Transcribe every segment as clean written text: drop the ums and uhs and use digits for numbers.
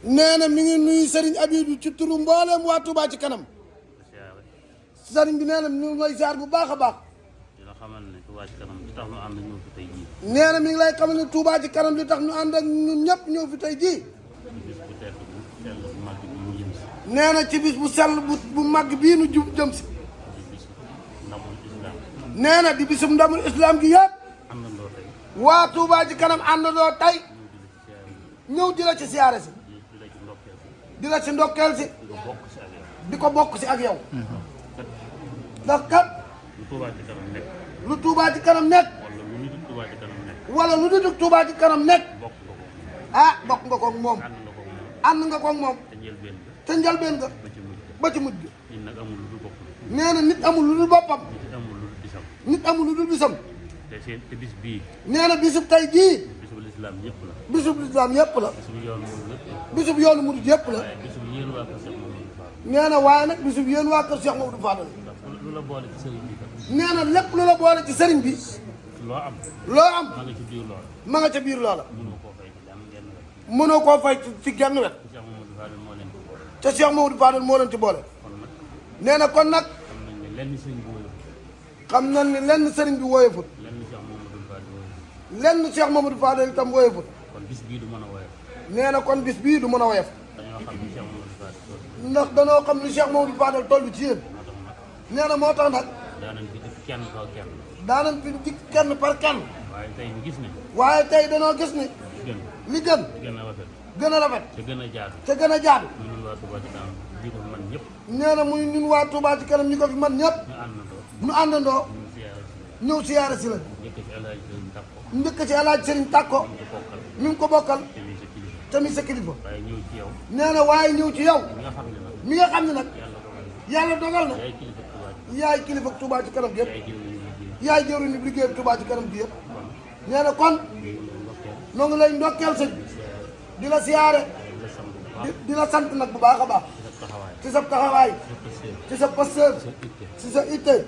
nee na mi ngi nuyu Serigne Habibou ci turu mboolem waa Touba ci kanam. Serigne bi nee na ñu ngi lay ziar bu baax a baax. nee na mi ngi lay xamal ne Touba ci kanam li tax ñu ànd ak ñun ñëpp ñëw fi tey jii. nee na ci bis bu sell bu màgg bii nu jëm si. nee na di bisum ndamul islam gi yëpp. waa Touba ci kanam àndandoo tey. ñëw di la ci siyaare si. di la ci ndokkeel si. di ko bokk si ak yow. ndax kat. lu Touba ci kanam nekk. wala lu dul Touba ci kanam nekk. ah bokk nga koog moom. ànd nga koog moom. te njëlbeen nga. ba ci mujj. nee na nit amul lu dul boppam. nit amul lu dul bisam. te bis bii. nee na bisub tey jii. bisub lislaam yëpp la. bisub lislaam yëpp la. bisub yoonu murid yëpp la. nee na waaye nag bisub yéen waa kër Cheikh Mamadou Fadal. lu la boole ci sëriñ bi. nee na lépp lu la boole ci sëriñ bi. loo am. ma nga ci biir loola. ma nga ca biir loola. mënoo koo fay ci genn wet. te Cheikh Mamadou Fadal moo leen ci boole. nee na kon nag. xam nañ ne lenn sëriñ bi woyefut. lenn Cheikh Mamadou Fadal itam woyefut. kon bis bii du mën a woyef. nee na kon bis bii du mën a woyef. dañoo xam ni Cheikh Mamadou Fadal ndax danoo xam ni Cheikh Mamadou Fadal toll ci yéen. nee na moo tax nag. daanañ fi dikk kenn par kenn. daanañ fi dikk kenn par kenn. waaye tey ñu gis ne. waaye tey danoo gis ni. li gën. gën a rafet. gën a rafet. te gën a jaadu. te gën a jaadu. ñun waa Touba ci kanam ñi ko fi man ñëpp. nee na muy ñun waa Touba ci kanam ñi ko fi man ñëpp. ñu àndandoo. ñëw siyaare si la. njëkk ci El Hadj Serigne Takko. mi ngi ko bokkal. te mi sa kilifa. nee na waaye ñëw ci yow. mi nga xam ne nag. yàlla dogal na. yaay kilifa Touba ci kanam gi yëpp. yaay jëwriñu liggéey Touba ci kanam gi yëpp. nee na kon. noo ngi lay ndokkeel sëñ bi. di la siyaare. di la sant nag bu baax a baax. ci sa taxawaay. ci sa pasteur. ci sa itte.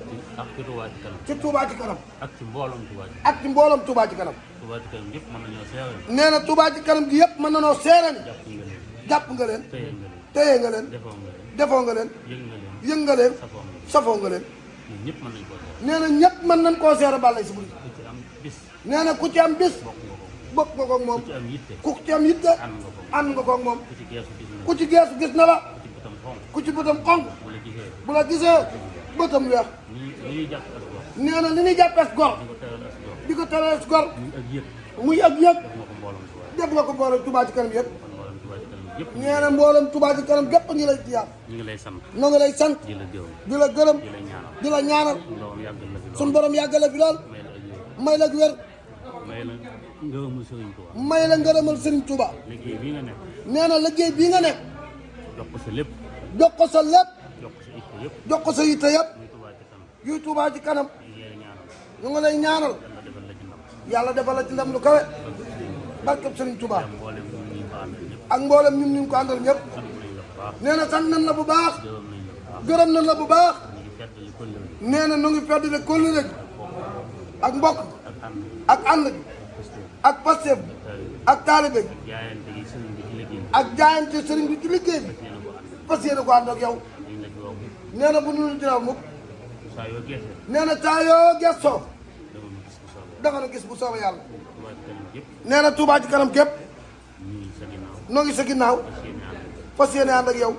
ci Touba ci kanam. ak ci mbooloom Touba ci kanam. ak ci mbooloom Touba ci kanam. Touba ci kanam yëpp mën nañoo seere. nee na Touba ci kanam gi yëpp mën nañoo seere ni. jàpp nga leen. téye nga leen. defoo nga leen. yëng nga leen. safoo nga leen. nee na ñëpp mën nañ koo seere bàllay si buri. nee na ku ci am bis. bokk nga koog moom. ku ci am yitte. ànd nga koog moom. ku ci geesu gis na la. ku ci bëtam xonk. bu la gisee bëtam weex. nee na li ñuy jàppees gor. di ko terees gor. muy ak yëg. def nga ko mboolem Touba ci kanam yëpp. nee na mboolem Touba ci kanam gépp ñu lay ziar. ñu ngi lay sant. noo ngi lay sant. di la gërëm. di la ñaanal. suñu borom yàggal la fi lool. may la wér. may la ngërëmal Serigne Touba. may la ngërëmal Serigne Touba. liggéey bii nga nekk. nee na liggéey bii nga nekk. jox ko sa lépp. jox ko sa lépp. jox ko sa itte yëpp. jox ko sa itte yëpp. yuy Touba ci kanam. ñu ngi lay ñaanal. yàlla defal la ci ndam lu kawe. barkeb Serigne Touba. ak mboolem ñun ñu ko àndal ñëpp. nee na sant nañ la bu baax. gërëm nañ la bu baax. nee na nu ngi feddale kóllëre gi ak mbokk ak ànd gi ak pasteef bi ak taalibe gi ak jaayante sëriñ bi ci liggéey bi fas yéene ko ànd ak yow. nee na bu ñu dina mukk. nee na saa yoo gestoo da nga gis bu soobee yàlla. nee na Touba ci kanam képp noo ngi sa ginnaaw fas yéene ànd ak yow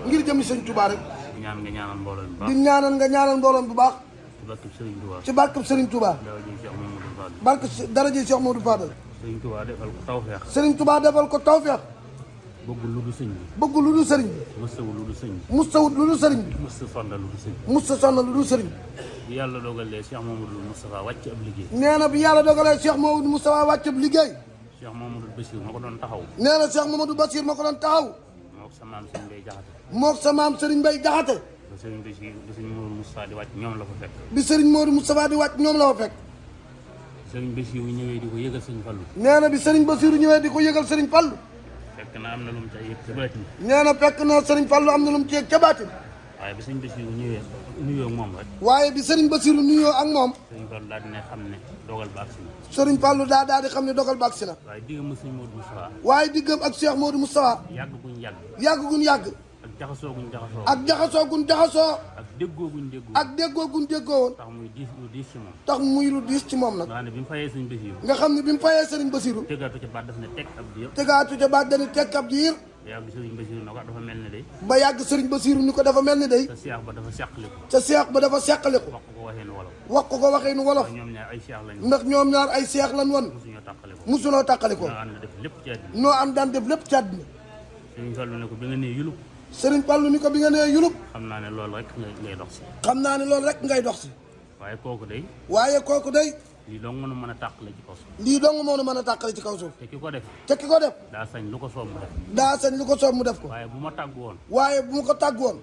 ngir jëmi sëñ Touba rek. di ñaanal nga ñaanal mbooloom bu baax. ci barkeb Serigne Touba. barke daraje Cheikh Mamadou Fadal. Serigne Touba defal ko tawfeex. Serigne Touba defal ko tawfeex. bëggul lu dul sëñ bi. bëggul lu dul sëriñ bi. mustawut lu dul sëñ bi. mustawut lu dul sëriñ bi. musta sonal lu dul sëñ bi. musta sonal lu dul sëriñ bi. bi yàlla dogalee Cheikh Mamadou Moustapha wàcc ab liggéey. nee na bi yàlla dogalee Cheikh Mamadou Moustapha wàcc ab liggéey. Cheikh Mamadou Bassir ma ko doon taxaw. nee na Cheikh Mamadou Bassir ma ko doon taxaw. mook sa maam Serigne Mbaye Jaxate. mook sa maam Serigne Mbaye Jaxate. ba Serigne Bassir bi Serigne Mamadou Moustapha di wàcc ñoom la fa fekk. bi Serigne Mamadou Moustapha di wàcc ñoom la fa fekk. Serigne Bassir bu ñëwee di ko yëgal Serigne Fallou. nee na bi Serigne Bassir ñëwee di ko yëgal Serigne Fallou. fekk na am na lu mu ca yëg ca baatin. nee na fekk na Serigne Fallou am na lu mu ci yëg ca baatin. waaye bi sëñ Bassirou ñëwee nuyoo ak moom rek. waaye bi Serigne Bassirou nuyoo ak moom. sëriñ Fallou daal di ne xam ne dogal ba agsi na. Serigne Fallou daal di xam ne dogal ba agsi na. waaye diggam ak sëñ Modou Moustapha. waaye diggam ak Cheikh Modou Moustapha. yàgg guñ yàgg. yàgg guñ yàgg. ak jaxasoo guñ jaxasoo. ak jaxasoo guñ jaxasoo. ak déggoo guñ déggoo. ak déggoo guñ déggoo woon. tax muy diis lu diis ci moom. tax muy lu diis ci moom nag. nga xam ne bi mu fayee sëñ Bassirou. nga xam ne bi mu fayee Serigne Bassirou. tegaatu ca baat daf ne teg ab diir. tegaatu ca baat dañuy teg ab diir. yàgg sëriñ Bassirou na ko dafa mel ne day. ba yàgg Serigne Bassirou ni ko dafa mel ni day. te seex ba dafa seqaliku. ca seex ba dafa seqaliku. wax ko waxee nu wolof. wax ko waxee nu wolof. ñoom ñaar ay seex lañu. ndax ñoom ñaar ay seex lan woon. mosuñoo tàqaliko. mosunoo tàqaliko. ñoo ànd def lépp ci àddina. noo am daan def lépp ci àddina. sëriñ Fallou ne ko bi nga nee yulub. Serigne Fallou ni ko bi nga nee yulub. xam naa ne loolu rek ngay dox si. xam naa ne loolu rek ngay dox si. waaye kooku day. waaye kooku day. lii dong mënu mën a tàqale ci kaw suuf. lii dong moo nu mën a tàqale ci kaw suuf. te ki ko def. te ki ko def. daa sañ lu ko soob mu def. daa sañ lu ko soob mu def ko. waaye bu ma tàggu woon. waaye bu ma ko tàgg woon.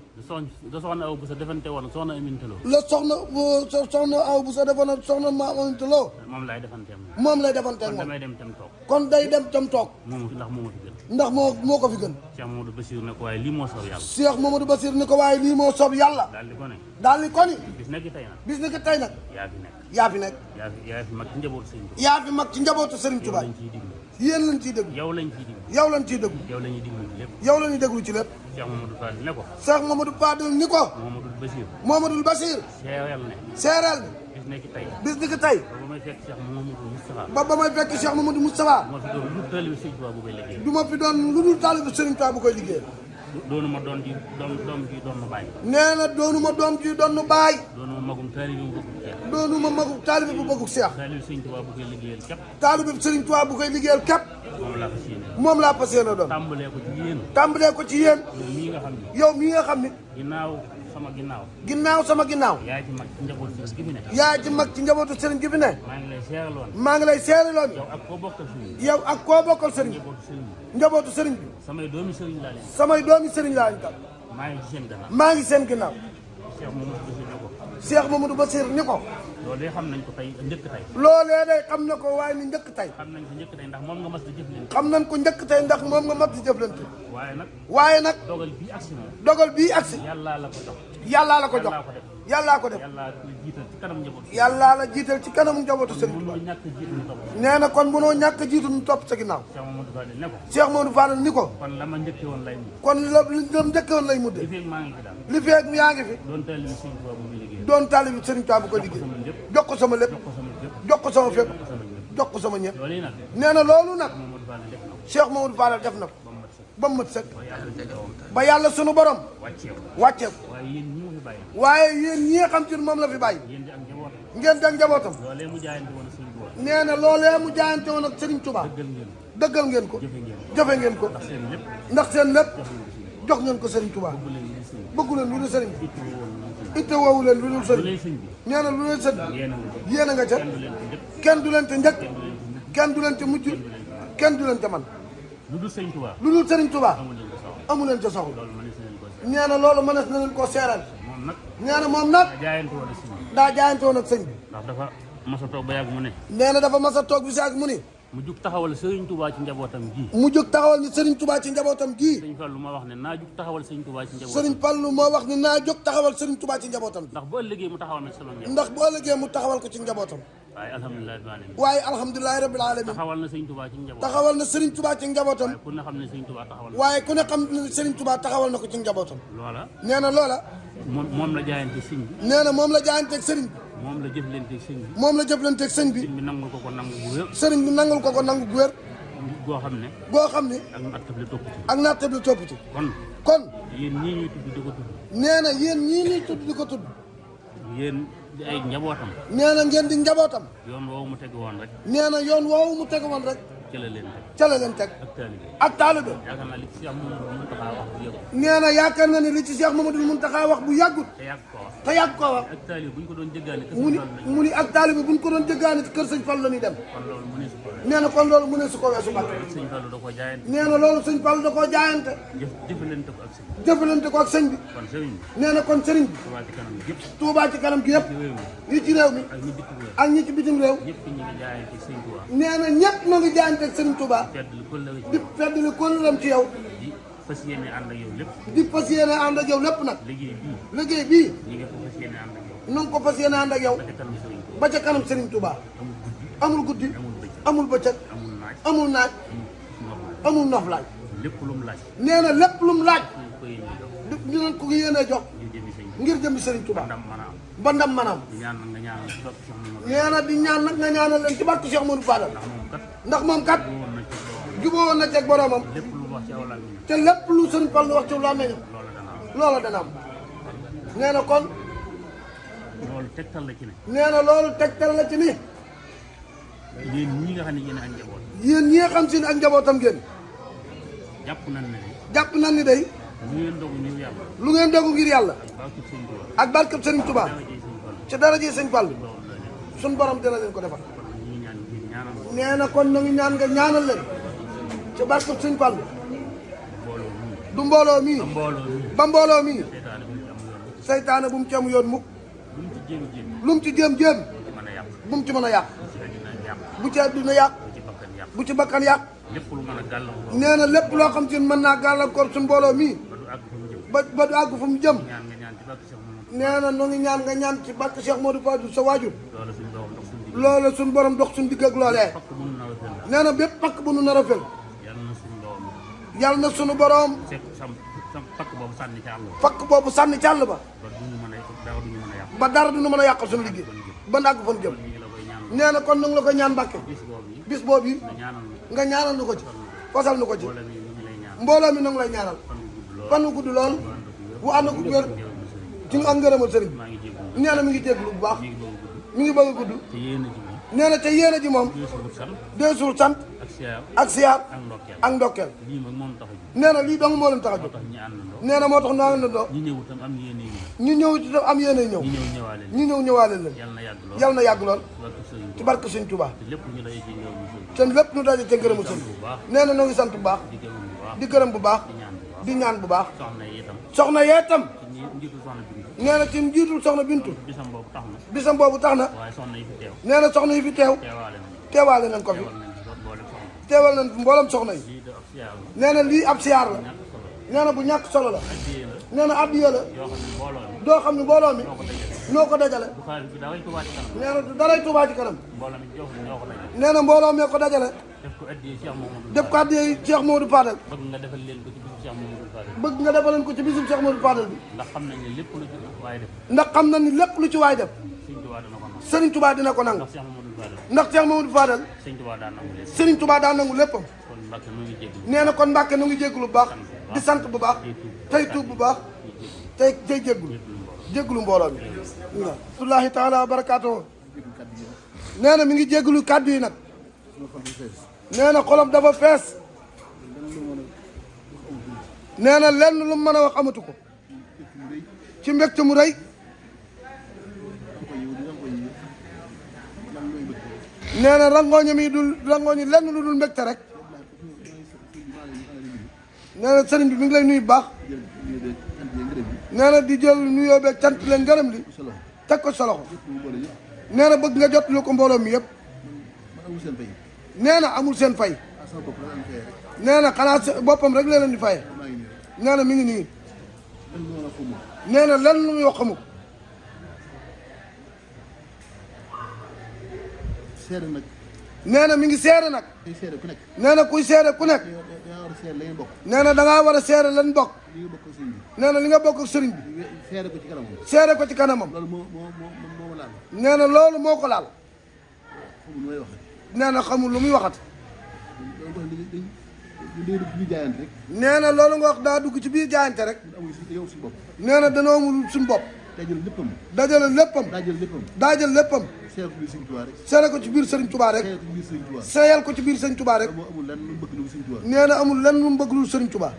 da soxna aw bu sa defante woon soxna amintaloo. la soxna aw bu sa defoon soxna ma amintaloo. moom laay defanteem. moom lay defanteeg kon moom. damay dem tam toog. kon day dem tam toog. moomu ndax moomu fi gën. ndax moo ko fi gën. Cheikh Mamadou Bassirou ne ko waaye lii moo soob yàlla. Cheikh Mamadou Bassirou ni ko waaye lii moo soob yàlla. daal di ko ne. daal ni ko ni. bis nekk tey nag. bis ni ko tey nag. yaa fi nekk. yaa fi nekk. yaa fi mag ci njabootu sëñ bi. yaa fi mag ci njabootu Serigne yow Touba. lañ ciy diglu. yéen lañ ciy déglu. yow lañ ciy diglu. yow lañ ciy déglu. yow la ñuy diglu ci lépp. yow la ñuy déglu ci lépp. Cheikh Mamadou Fall ne ko. Cheikh Mamadou Fadil ni ko. Mamadou Bassirou. Mamadou Bassir. seeyal ne. seereel ni. bis nekk tey. bis ni ko tey. ba may fekk Cheikh Mamadou Moustapha. ba may fekk Cheikh Mamadou Moustapha. moo fi doon lu taalibe sëñ Tuubaa bu koy liggéey. du ma fi doon lu dul taalibu Serigne Touba bu koy liggéey. doonu ma doon ji doom ji doon ma bàyyi. nee na doonu ma doom ji doon nu baay. doonu ma magum taalibe bu bëgg Cheikh. doonu ma magu taalibu bu bëggu Cheikh. taalibe sëñ Tuubaa bu koy liggéeyal képp. taalibu Serigne Touba bu koy liggéeyal képp. moom laa fas yéene. moom laa fas yéene doon. tàmbalee ko ci yéen. tàmbalee ko ci yéen. yow mii nga xam ne. yow mii nga xam ni. ginnaaw sama ginnaaw. ginnaaw sama ginnaaw. yaa ci mag ci njaboot si gi fi ne. yaa ci mag ci njabootu Serigne gi fi ne. maa ngi lay seeraloon. maa ngi lay seeraloon. yow ak koo bokkal sëriñ bi. yow ak koo bokkal Serigne. njabootu sëriñ bi. njabootu Serigne bi. samay doomi sëriñ laa leen. samay doomi Serigne laa ñu tam. maa ngi ci seen gannaaw. maa ngi seen ginnaaw. Cheikh Mamadou Bassirou ne ko. Cheikh Mamadou Bassir ni ko. loolu de xam nañ ko tey njëkk tey. loolee day xam na ko waaye ni njëkk tey. xam nañ ko njëkk tey ndax moom nga mas di jëf leen. xam nañ ko njëkk tey ndax moom nga mat di jëflante. waaye nag. waaye nag. dogal bii agsi moom. dogal bii agsi. yàllaa la ko jox. yàllaa la ko jox. yàllaa ko def. yàllaa ko jiital ci kanam njaboot. yàllaa la jiital ci kanamu njabootu Serigne Touba. mënoo ñàkk jiitu ñu topp. nee na kon mënoo ñàkk jiitu ñu topp sa ginnaaw. Cheikh Mamadou Fadil ne ko. Cheikh Mamadou Fadil ni ko. kon la ma njëkke woon lay mujj. kon la njëkk woon lay mudde. li feeg maa ngi fi daal. li feeg yaa ngi fi. doon taalibe sëñ Tuubaa bu muy liggéey. doon taalibe Serigne Touba bu ko liggéey. jox ko sama lépp. jox ko sama fépp. jox ko sama ñëpp. loolu yi nag. nee na loolu nag. Mamadou Fadil def na ko. Cheikh Mamadou Fadil def na ko. ba mu mat sëkk. ba yàlla ci kawam. ba yàlla sunu borom. wàccee ko. wàccee ko. waaye yéen ñi mu fi bàyyi. waaye yéen ñi nga xam ci moom la fi bàyyi. yéen di ak njabootam. ngeen dag njabootam. loolee mu jaayante woon sëñ Tuubaa. nee na loolee mu jaayante woon ak Serigne Touba. dëggal ngeen dëggal ngeen ko. ko. jëfe ngeen ko. jëfe ngeen ko. ndax seen lépp. ndax seen lépp. jox ngeen ko sëñ jox ngeen ko Serigne Touba. bëgg leen li sëñ bi. bëggu leen lu dul Serigne bi. itti woon lu sëñ bi. itte woowu leen lu dul lu Serigne lay bi. sëñ bi. nee na lu leen sëñ bi. yéen a nga ca. yéen a nga ca. kenn du leen ci njëkk. kenn du leen ci njëkk. kenn du leen ci mujj. kenn du leen ci man. lu dul sëñ Tuubaa. lu dul Serigne Touba. amu leen ko amu leen ca soxla. soxla. loolu mënees na leen ko seet. nee na loolu mënees na leen koo seeral. moom nag. nee na moom nag. jaayante woon sëñ bi. daa jaayante woon ak sëñ bi. ndax dafa mas a toog ba yàgg mu ne. nee na dafa mas a toog bi si ak mu ni. mu jug taxawal Sëriñ Tuubaa ci njabootam gii. mu jóg taxawal ni Serigne Touba ci njabootam gii. Sëriñ Fallu ma wax ne naa jug taxawal Sëriñ Tuubaa ci njabootam. Serigne Fallou moo wax ni naa jóg taxawal Serigne Touba ci njabootam gi. ndax bu ëllëgee mu taxawal na ci sama njaboot. ndax bu ëllëgee mu taxawal ko ci njabootam. waaye alhamdulilah rabbil alamin. waaye alhamdulilahi rabbil alamin. taxawal na Sëriñ Tuubaa ci njabootam. taxawal na Serigne Touba ci njabootam. ku ne xam ne Sëriñ Tuubaa taxawal na. waaye ku ne xam ne Serigne Touba taxawal na ko ci njabootam. loola. nee na loola. moom la jaayante sëñ bi. nee na moom la jaayanteeg Serigne bi. moom la jëflanteeg sëñ bi. moom la jëflanteeg sëñ bi. sëñ bi nangul ko nangu bu wér. Serigne bi nangul ko nangu gu wér. goo xam ne. goo xam ni. ak nattab la topp ci. ak naattab la topp ci. kon. kon. yéen ñii ñuy tudd di ko tudd. nee na yéen ñii ñuy tudd di ko tudd. yéen di ay njabootam. nee na ngeen di njabootam. yoon woowu mu teg woon rek. nee na yoon woowu mu teg woon rek. ca la leen teg. ca la leen teg. ak taalibe. ak taalibe. yaakaar naa li ci Cheikh Mamadou Mountakha wax bu yëg. nee na yaakaar na ne li ci Cheikh Mamadou Mountakha wax bu yàggut. te yàgg ko wax. te yàgg koo wax. ak taalibe bu ñu ko doon jéggaane. mu ni ak taalibe bu ñu ko doon jéggaane ci kër sëñ Fallu la ñuy dem. kon loolu mu ne su ko nee na kon loolu mu ne su ko weesu Mbàkke. sëñ Fallu da koo jaayante. nee na loolu sëñ Fallu da koo jaayante. jëfalante ko ak sëñ bi. jëfalante ko ak sëñ bi. kon sëriñ bi. nee na kon sëriñ bi. Tuubaa ci kanam yëpp. Tuubaa ci kanam gi yëpp. ci réew mi. yi ci réew mi. ak ñi bitim réew. ak ñi ci bitim réew. ñëpp ñu ngi jaayante sëñ Tuubaa. nee na ñëpp mu ngi jaayante ak sëriñ Tuubaa. fedd lu këllëre ci di feddali kóllëram ci yow. di fas yéene ànd ak yow lépp. di fas yéene ànd ak yow lépp nag. liggéey bii. ñi nga ko fas yéene ànd ak yow. nu nga ko fas yéene ànd ak yow. ba ca kanam Serigne Touba. amul guddi. amul bëccëg. amul naaj. amul noflaay. lépp lu mu laaj. nee na lépp lu mu laaj. dinañ ko yéene jox. ngir jëmmi Serigne Touba. ba ndam maanaam. nee na di ñaan nag nga ñaanal leen ci barke Cheikh Modou Fadal. ndax moom kat. jubóo woon na ceeg boromam. te lépp lu Serigne Fall wax ci làmmiñam. loola dana am. nee na kon. loolu tegtal la ci ne. nee na loolu tegtal la ci ni. yéen ñi nga xam ne yéen ak njaboot. yéen ñi nga xam si ne ak njabootam ngeen. jàpp nañ ne. jàpp nañ ni day. lu ngeen dogu ngir yàlla. lu ngeen dogu ngir yàlla. ak barkeb Serigne Touba. ci dara ji Serigne Fall. suñ borom dina leen ko defal. nee na kon na ngi ñaan nga ñaanal leen. ci barkeb Serigne Fall. du mbooloo mii. ba mbooloo mii. seytaane bu mu ci am yoon mukk. lu mu ci jéem. bu mu ci mën a yàq. bu ci àddina yàq. bu ci bakkan yàq. nee na lépp loo xam ci mën naa gàllankoor suñ mbooloo mii. ba du àgg fu mu jëm. nee na nu ngi ñaan nga ñaan ci barke Cheikh Modou Fadou sa waajur. loola suñ borom dox suñ digg ak loolee. nee na bépp pakk bu nu nar a fel. yàlla na suñu borom. fakk boobu sànni ci àll ba. ba dara du ñu mën a yàqal suñu liggéey. ba àgg fan jëm. nee na kon nu ngi la koy ñaan Mbàkke. bis boobu nga ñaanal nu ko ci. fasal nu ko ci. mbooloo mi nu ngi lay ñaanal. fan wu gudd lool. bu ànd ak wér. ci ak ngërëmal sëriñ bi. nee na mi ngi jégalu bu baax. mi ngi bëgg a gudd. nee na ca yéene ji moom. deesul sant. ak siyaar. ak ndokkeel. nee na lii dong moo leen tax a jóg. nee na moo tax naa leen doo. ñu ñëw itam am yéene ñëw. ñu ñëw ñëwaale leen. yal na yàgg lool. ci barke Sëñ Tuubaa. te lépp ñu daje ca ngërëmu sëñ bi. nee na ñoo ngi sant bu baax. di gërëm bu baax. di ñaan bu baax. soxna yee tam. nee na ci njiitul soxna Bintu. bisam boobu tax na. nee na soxna yi fi teew. teewaale nañ ko fi. teewal nañ fi mboolem soxna yi. nee na lii ab siyaar la. nee na bu ñàkk solo la. nee na addiya la. doo xam ne mbooloo mi. ñoo ko dajale. nee na du daray Touba ci kanam. nee na mbooloo mee ko dajale. def ko addiya Cheikh Modou Fadal. bëgg nga defal leen ko ci bisum Cheikh Modou Fadal bi. ndax xam nañ ne lépp lu ci waay def. ndax xam nañ ni lépp lu ci waay def. Serigne Touba dina ko nangu. ndax Cheikh Modou Fadal. Serigne Touba daan nangu léppam. nee na kon Mbàkke nu ngi jéggulu bu baax. di sant bu baax. tey tuub bu baax. tey jéggulu mbooloo mi. rahmatullahi taala wa barakaatuhu. nee na mi ngi jéggulu kàddu yi nag. nee na xolam dafa fees. nee na lenn lu mu mën a wax amatu ko. ci mbégte mu rëy. nee na rangooñam yi dul rangooñi lenn lu dul mbégte rek. nee na sëriñ bi mi ngi lay nuyu bu baax. nee na di jël nuyoo beeg cant leen ngërëm li. teg ko sa loxo. nee na bëgg nga jot lu ko mbooloo mi yëpp. nee na amul seen fay. nee na xanaa boppam rek la leen di faye. nee na mi ngi nii. nee na lenn lu muy wax xamu ko. nee na mi ngi seere nag. nee na kuy seere ku nekk. nee na da ngaa war a seere lan bokk. nee na li nga bokk ak sëriñ bi. seere ko ci kanamam. nee na loolu moo ko laal. nee na xamul lu muy waxat. nee na loolu nga wax daa dugg ci biir jaayante rek. nee na danoo amul suñu bopp. dajale léppam. daa jël léppam. seere ko ci biir Sëriñ Tuubaa rek. seeyal ko ci biir Sëriñ Tuubaa rek. nee na amul lenn lu mu bëgg lu Sëriñ Tuubaa.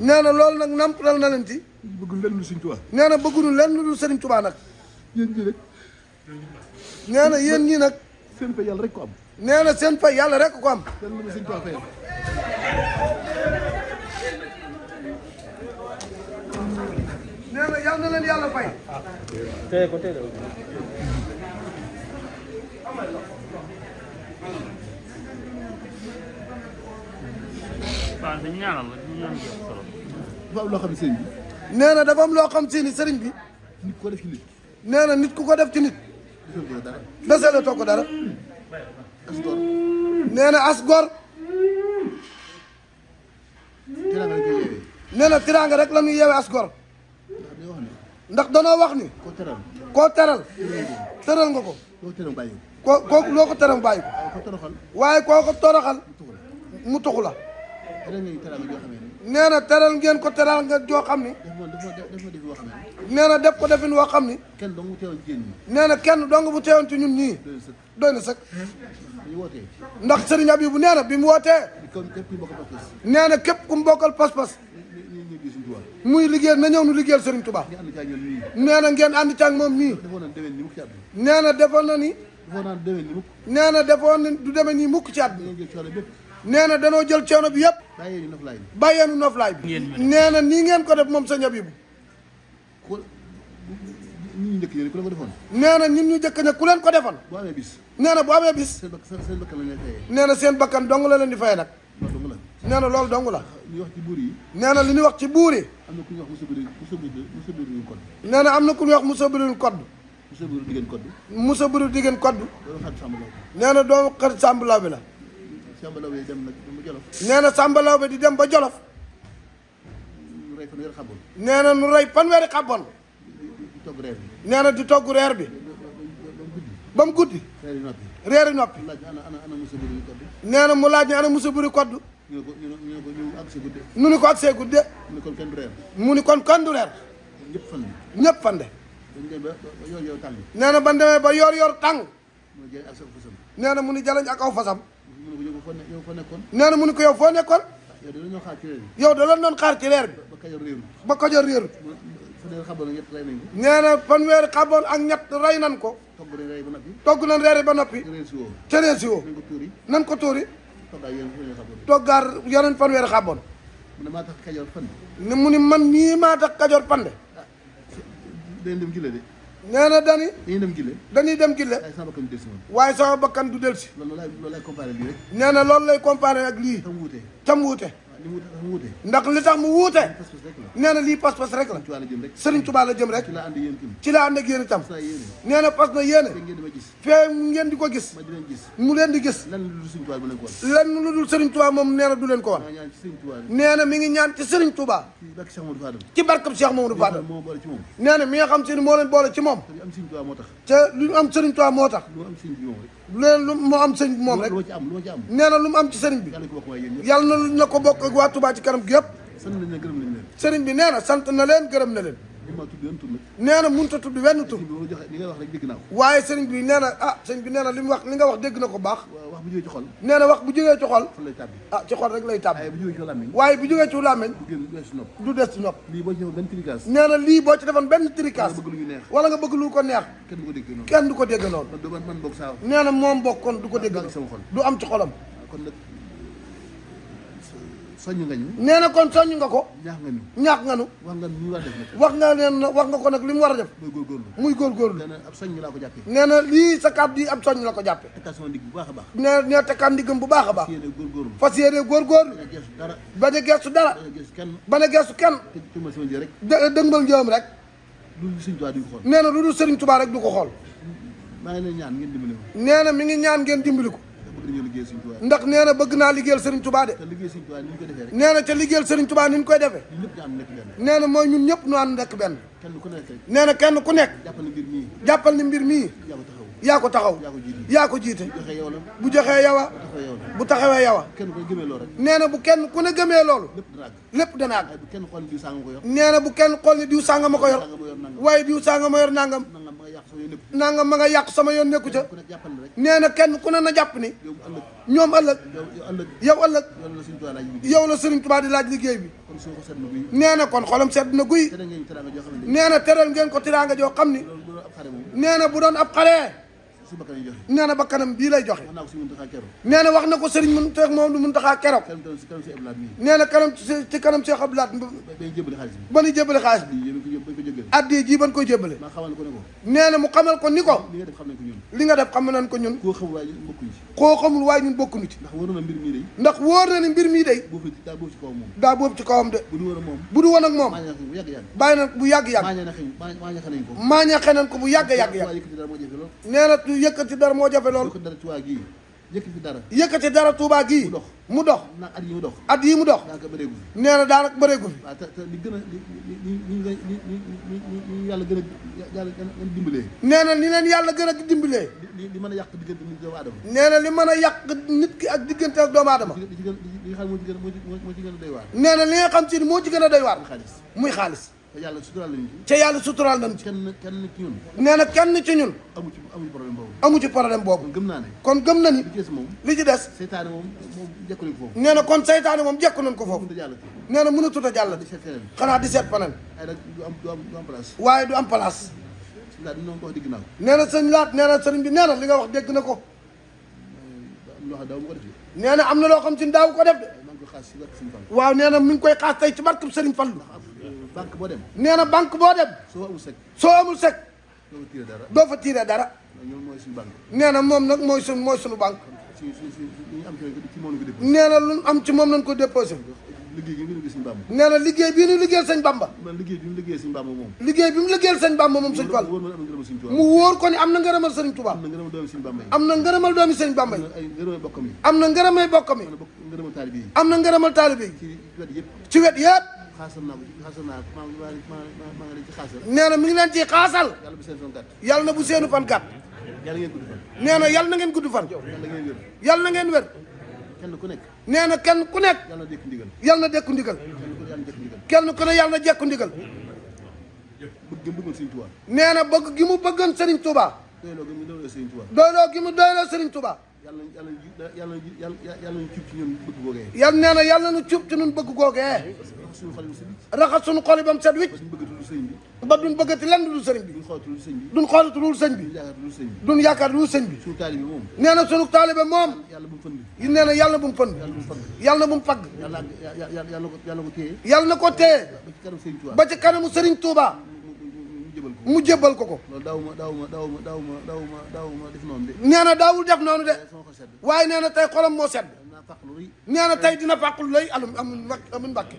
nee na loolu nag nampatal na leen ci. nee na bëgguñu lenn lu Sëriñ Tuubaa nag. nee na yéen ñii nag. seen fay yàlla rek ko am. nee na seen fay yàlla rek ko am. nee na yàlla na leen yàlla fay. tey ko tey waaw dañu ñaanal la ñu ñaan jëf solo. dafa am loo xam ne sëriñ bi. nee na dafa am loo xam si ni sëriñ bi. nit ko def ci nit. nee na nit ku ko def ci nit. defal ko dara. desale too ko dara. as gor. nee na as gor. teraanga lañ koy yeewee. nee na tiraanga rek la ñuy yeewee as gor. ndax day wax ne. ndax danoo wax ni. koo teral. koo teral. teral nga ko. koo teral bàyyi ko kooku loo ko teral bàyyi ko. ko. koo toroxal. waaye koo ko toroxal mu tuxu la. mu tuxu la. teral ngeen teraanga joo xamee ne. nee na teral ngeen ko teral nga joo xam ni. def ma def yoo xam ne. nee na def ko defin woo xam ni. kenn dong mu teewoon jigéen ñi. nee na kenn dong bu teewoon ci ñun ñii. doy na sëkk. doy na sëkk. ñu wootee. ndax sëriñ Abibu nee na bi mu wootee. comme képp kuy bokk pas-pas. nee na képp ku mu bokkal pas-pas. ñu gis suñu tubaab. muy liggéey na ñëw nu liggéeyal sëriñ Tuubaa. ñu ànd ci ak ñoom nii. nee na ngeen ànd ci ak moom nii. defoon nañ déwén ni mukk ci àdduna. nee na defoon na ni. defoon naan déwén ni mukk. nee na defoon na du demee nii mukk ci at bi. dañoo jël coono bépp. nee na danoo jël coono bi yëpp. bàyyee ñu noflaay bi. bàyyeenu noflaay bi. nee na nii ngeen ko def moom sëñ Abibu. ko ñi ñu njëkk yéen ku la ko defoon. nee na ñun ñu jëkk ne ku leen ko defal. boo amee bis. nee na bu amee bis. seen bakkan lañ lay fayee. nee na seen bakkan dong la leen di fay nag. loolu dong la. nee na loolu dong la. ñuy wax ci buur yi. nee na li ñuy wax ci buur yi. am na ku ñuy wax musabiru code. nee na am na ku ñuy wax Musa Birul Kodd. musabiru diggéen code. Musa Birul diggéen Kodd. loolu xarit Samba Law. nee na doomu xarit Samba Law bi la. Samba Law yi dem nag ba Jolof. nee na Samba Law bi di dem ba Jolof. ñu rey fanweeri xaboon. nee na nu rey fanweeri xabon. di togg reer bi. nee na di togg reer bi. ba mu guddi. reer yi noppi. reer yi noppi. laaj ana musabiru code. nee na mu laaj ne ana Musa Birul Kodd. ñu ne ko ñu àgg si gudde. nu ni ko ak see gudde. mu ne kon kenn du reer. mu ni kon kan du reer. ñëpp fan bi. ñëpp fande. dañu dem ba yow tàng. nee na ban demee ba yor tàng. mu jël ak sa fasam. nee na mu ni jalañ ak aw fasam. mu ne ko yow fa nekkoon. nee na mu ni ko yow foo nekkoon. yow dina ñoo xaar ci reer bi. yow da leen doon xaar ci reer bi. ba Kajoor réeru. ba ko jor réerut. fanweeri xaboon ñett rey nañ ko. nee na fanweeri xaboon ak ñett rey nan ko. togg reer yi ba noppi. togg nañ reer yi ba noppi. reer si woo. ca reer si woo. nañ ko tuuri. nan ko tuuri. togg ak yéen fanweeri xaboon. toggaar yeneen fanweeri xaboon. mu ne maa tax Kajoor fan. ni mu ni man mii maa tax kajoor pande. dañuy dem gile de. nee na dani dañuy dem gile. dañuy dem gille. waaye sama bakkan des moom. waaye sama bakkan du delsi. loolu laay comparé lii rek. nee na loolu lay comparé ak lii. tam wuute. tam wuute. waaw li mu wuute tam wuute. ndax li tax mu wuute. pas-pas rek la. nee na lii pas-pas rek la. ci wàllu jëm rek. Serigne Touba la jëm rek. ci laa ànd yéen tim. ci la ànd ak yéen itam. saa yéene. nee na pas na yéene. te ngeen di ma gis. fee ngeen di ko gis. ma di leen gis. mu leen di gis. lan la lu suñu tubaab bu leen ko wax. lenn lu dul Serigne Touba moom nee na du leen ko wan. maa ñaan ci suñu tubaab nee na mi ngi ñaan ci Serigne Touba. ci barke Cheikh Mamadou Fadal. ci barkab Cheikh Mamadou Fadal. moo boole ci moom. nee na mi nga xam si ni moo leen boole ci moom. te li am suñu tubaab moo tax. te lu ñu am Serigne Touba moo tax. lu am suñu bi moom rek. leen lu moo am sëñ bi moom rek. lu ma ci am lu ma ci am. nee na lu mu am ci Serigne bi. yàlla ko bokk waaye yéen ñëpp. yàlla na ko bokk ak waa Touba ci kanam gi yëpp. sant nañ leen gërëm nañ leen. Serigne bi nee na sant na leen gërëm na leen. li ma tudd yoon tur nag. nee na mënut a tudd wenn tur. bi ma joxe li nga wax rek dégg naa ko. waaye Serigne bi nee na ah sëñ bi nee na li mu wax li nga wax dégg na ko baax. waaw wax bu jógee ci xol. nee na wax bu jógee ci xol. xol lay tàbbi. ah ci xol rek lay tàbb. waaye bu jógee ci làmmiñ. waaye bu jógee ci làmmiñ bu génn du des ci nopp. du des ci nopp. lii boo ci defoon benn tricas. nee na lii boo ci defoon benn tricas. bëgg lu ñu neex. wala nga bëgg lu ko neex. kenn du ko dégg noonu. kenn du ko dégg noonu. man bokk saa wax. nee na moom bokkoon du ko dégg du am ci sama xol. du am ci xolam. kon nag soññ nga ñu. nee na kon soññ nga ko. ñaax nga ñu. ñaax nga nu. wax nga ñu war a def nag. wax nga leen wax nga ko nag li mu war a def. mooy góorgóorlu. muy góorgóorlu. nee na ab soññ laa ko jàppee. nee na lii sa kàddu yi am soññ la ko jàppe tekkaat sama ndigg bu baax a baax. nee tekkaat ndiggam bu baax a baax. fas yéene góorgóorlu. fas yéene góorgóorlu. bañ a geesu dara. bañ a geestu dara. bañ a geesu kenn. bañ a geestu kenn. te tëmbal sama njëriñ rek. dëgmal njëwam rek. lu suñu tubaab di ko xool. nee na lu dul Serigne Touba rek du ko xool. maa ngi leen ñaan ngeen dimbali ma. nee na mi ngi ñaan ngeen dimbali ko. bëgg nañoo liggéey suñu tubaab. ndax nee na bëgg naa liggéeyal Serigne Touba de. te liggéey suñu tubaab ni ñu ko defee rek. nee na ca liggéeyal Serigne Touba ni ñu koy defee. ñun ñëpp ñu ànd nekk benn. nee na mooy ñun ñëpp ñu ànd nekk benn. kenn ku nekk rek. nee na kenn ku nekk. jàppal na mbir mii. jàppal ni mbir mii. yaa ko taxaw. yaa ko taxaw. yaa ko jiite. yaa ko jiite. bu joxee yow la. bu joxee yawa. bu taxawee yow la. bu taxawee yawa. kenn ku ne gëmee loolu rek. nee na bu kenn ku ne gëmee loolu. lépp dana àgg. lépp dana àgg. waaye bu kenn xool diw sàngam ko yor. nee na bu kenn xool ni diw sàngam ma ko yor. sàngam ma yor nangam. waaye diw sàngam ma yor nangam. nangam ma nga yàq sama yoon nekk. nangam ma nga yàq sama yoon nekku ca. ku nekk jàppal na rek. nee na kenn ku ne na jàpp ni. yow ëllëg. ñoom ëllëg. yow ëllëg. yow ëllëg. yow la suñu tubaab laaj liggéey. yow la Serigne Touba di laaj liggéey bi. kon suñu ko seet na guy. nee na kon xolam sedd na guy. te da ngeen teraanga joo xam ne. nee na teral ngeen ko tiraanga joo xam ni. loolu loolu ab xare moom. nee na bu doon ab xale. su bakkan yi joxe. nee na ba kanam bii lay joxe. wax naa ko si Muntaxa keroog. nee na wax na ko Serigne Mountakha moom du Mountakha keroog. kanam si kanam si Abdoulaye mii. nee na kanam ci kanam Cheikh Abdoulaye bay jébale xaalis bi. ba ñu jébale xaalis bi. yéen ko jëgale. addi ji ban koy jébbale maa xamal ko ne ko nee na mu xamal ko ni ko li nga def xam nañ ko ñun li nga def xam nañ ko ñun koo xamul waaye bokkuñ ci koo xamul waaye ñun bokkuñu ci ndax waroon na mbir mii day ndax wóor na ni mbir mii day boo fi daa boobu ci kaw moom daa boobu ci kawam de bu du woon ak moom bu du woon ak moom maa ñax bu yàgg-yàgg bàyyi na bu yàgg-yàgg maa ñaxe nañ ko maañaxe nañ ko bu yàgg-yàgg-yàgg waa yëkkati dara moo jafe lool nee na yëkkati dara moo jafe lool yëkkati dara ci waa gii yëkkati dara yëkkati dara Touba gii mu dox ndax at yi mu dox at yi mu dox daanaka bëreegu fi nee na daanaka bëreegu fi waaw te li gën a li yàlla gën a yàlla gën a dimbalee nee na li leen yàlla gën a dimbalee li mën a yàq diggante nit doomu aadama nee na li mën a yàq nit ki ak diggante ak doomu aadama li nga xam moo ci gën a doy waar nee na li nga xam si ni moo ci gën a doy waar xaalis muy xaalis te yàlla suturaal nañu ci ca yàlla suturaal nañ ci kenn ci ñun nee na kenn ci ñun amu problème boobu amu ci problème boobu gëm naa ne kon gëm na ni li ci des moom li ci des seytaane moom jekku nañ ko foofu nee na kon seytaane moom jekku nañ ko foofu mënut a jàll nee na mënatut a jàll di seet feneen xanaa di seet faneen ay nag du am place waaye du am place si daal dina ko wax digg naa ko nee na sëñ laat nee na sëriñ bi nee na li nga wax dégg na ko loo xam daaw mu ko defee nee na am na loo xam si daaw ko def de maa ngi ko xaas si barke suñu fan waaw nee na mi ngi koy xaas tey ci barkeb sëriñ Fallu banque boo dem nee na banque boo dem soo amul sec soo amul sec doo ko tiré dara doo fa tiiree dara ñoom mooy suñu banque nee na moom nag mooy suñu banque si ñu am ci moom la ko déposé nee na lu am ci moom nañ ko déposé liggéey gi mu liggéey suñu bàmb nee na liggéey bii ñu liggéeyal sëñ Bamba man liggéey bi mu liggéey suñu bàmb moom liggéey bi mu liggéeyal sëñ Bamba moom sëñ Fall wóor ma am na ngërëmal suñu tubaab mu wóor ko ni am na ngërëmal sëriñ Touba am na ngërëmal doomi suñu bàmb yi am na ngërëmal doomi sëñ Bamba yi ay ngërëmal bokkam yi am na ngërëmay bokkam yi ngërëmal taalibe yi am na ngërëmal taalibe yi ci wet yëpp ci wet yëpp xaasal naa ko maa ngi leen ci xaasal nee na mi ngi leen ciy xaasal yàlla bu seen fan gàtt yàlla na bu seenu fan gàtt yàlla ngeen gudd fan nee na yàlla na ngeen gudd fan yàlla ngeen wér yàlla na ngeen wér kenn ku nekk nee na kenn ku nekk yàlla na dékk ndigal yàlla na dekku ndigal kenn ku ne yàlla na dékk ndigal kenn ku ne yàlla na jekku ndigal bëgg gëm bëggoon Sëriñ Tuubaa nee na bëgg gi mu bëggoon Serigne Touba doyloo gi mu doyloo Sëriñ Tuubaa doyloo gi mu doyloo Serigne Touba yàlla ñu cub ci ñun bëgg googee yàlla nee na yàlla na cuub ci ñun bëgg googee suñu xol yi si raxas suñu xol yi ba mu set wicc suñu bëgg tudd sëriñ bi ba duñ bëggati lenn du sëriñ bi duñ xool tudd sëriñ bi duñ xoolatu lu sëñ bi duñ yaakaar tudd sëriñ bi duñ yaakaar lu sëñ bi suñu taalibe moom nee na sunu taalibe moom yàlla bu mu fënd yi nee na yàlla bu mu fënd yàlla bu mu fagg yàlla na bu mu fagg yàlla ko téye yàlla na ko téye ba ci kanam Sëriñ Tuubaa ba ci kanamu Serigne Touba mu jëbal ko mu jébbal ko ko loolu daawuma def noonu de nee na daawul def noonu de sama xol sedd waaye nee na tey xolam moo sedd naa fàq lu rëy nee na tey dina fàqul lay amun mbàkke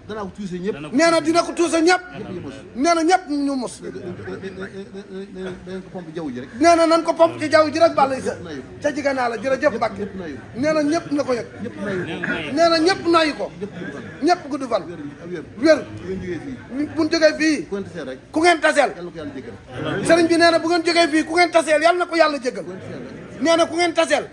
danaa ko tuuse ñëpp nee na dina ko tuuse ñëpp ñu mos nee na ñëpp ñu mos dañ ko pompe jaww ji rek nee na nan ko pomp ci jaww ji rek bàllay sa ca jigéen naa la jërëjëf Mbàkke ñëpp nayu nee na ñëpp na ko yëg ñëpp nayu nee na ñëpp nayu ko ñëpp gudd fan ñëpp gudd fan wér wér ngeen jógee fii buñ jógee fii ku ngeen tasee rek ku ngeen taseel yàlla ko yàlla jéggal sëriñ bi nee na bu ngeen jógee fii ku ngeen taseel yàlla na ko yàlla jéggal nee na ku ngeen taseel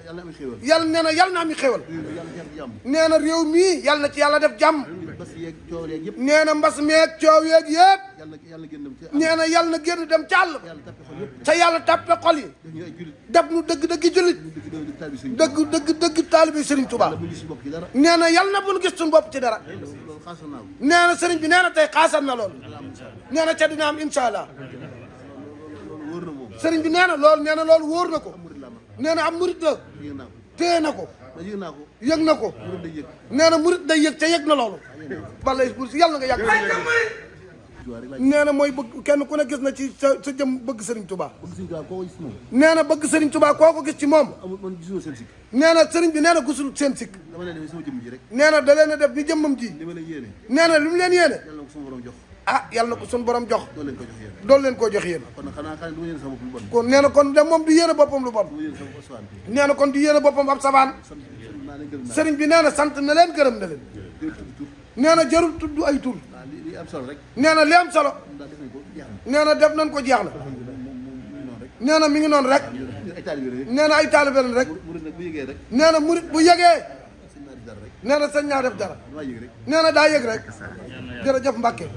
yàlla am xéewal yàlla nee na yàlla na am xéwal yàlla def jàmm nee na réew mii yàlla na ci yàlla def jàmm bas yeeg coow yeeg yëpp nee na mbas meeg coow yeeg yëpp yàlla génn dem ci nee na yàlla na génn dem ci àll ba yàlla tappe xol yëpp te yàlla tàppe xol yi def ñu ay julit def nu dëgg-dëgg jullit dëgg taalibe Sëriñ Tuubaa bu gis bopp ci dara nee na yàlla na bu nu gis suñu bopp ci dara loolu xaasal naa ko nee na sëriñ bi nee na tey xaasal na loolu nee na ca dina am incha allah loolu wóor na moom sëriñ bi nee na loolu nee na loolu wóor na ko murid laa man nee na am murit la yëg naa ko téye na ko ma yëg naa ko yëg na ko murid day yëg nee na murit day yëg ca yëg na loolu balay pour si yàlla nga yàgg nee na mooy bëgg kenn ku ne gis na ci sa jëm bëgg Sëriñ Tuubaa bëgg Sëriñ Tuubaa koo gis moom nee na bëgg Sëriñ Tuubaa koo ko gis ci moom amul man gisuma seen sikk nee na sëriñ bi nee na gisul seen sikk dama leen def sama jëmm ji rek nee na da leen a def ni jëmmam ji li ma leen yéene nee na lu mu leen yéene yàlla na ko sama borom jox ah yàlla na ko suñu borom jox doo leen ko jox yéen dool leen koo jox yéen kon nag xanaa xam ne du ma yéene sama bopp lu bon kon nee na kon de moom du yéene boppam lu bon du ma yéene sama oswaan bi nee na kon du yéene boppam ab sabaan sant naa leen gërëm naa sëriñ bi nee na sant na leen gërëm na leen jërëjëf tudd tur nee na jarul tudd ay tur waaw li am solo rek nee na li am solo daal def nañ ko jeex na nee na def nañ ko jeex na noonu rek nee na mi ngi noonu rek ay taalibe rek nee na ay taalibe lañ rek murid nag bu yëgee rek nee na murit bu yëgee sëñ naa di dara rek nee na sañ naa def dara damaa yëg rek nee na daa yëg rek jërëjëf Mbàkke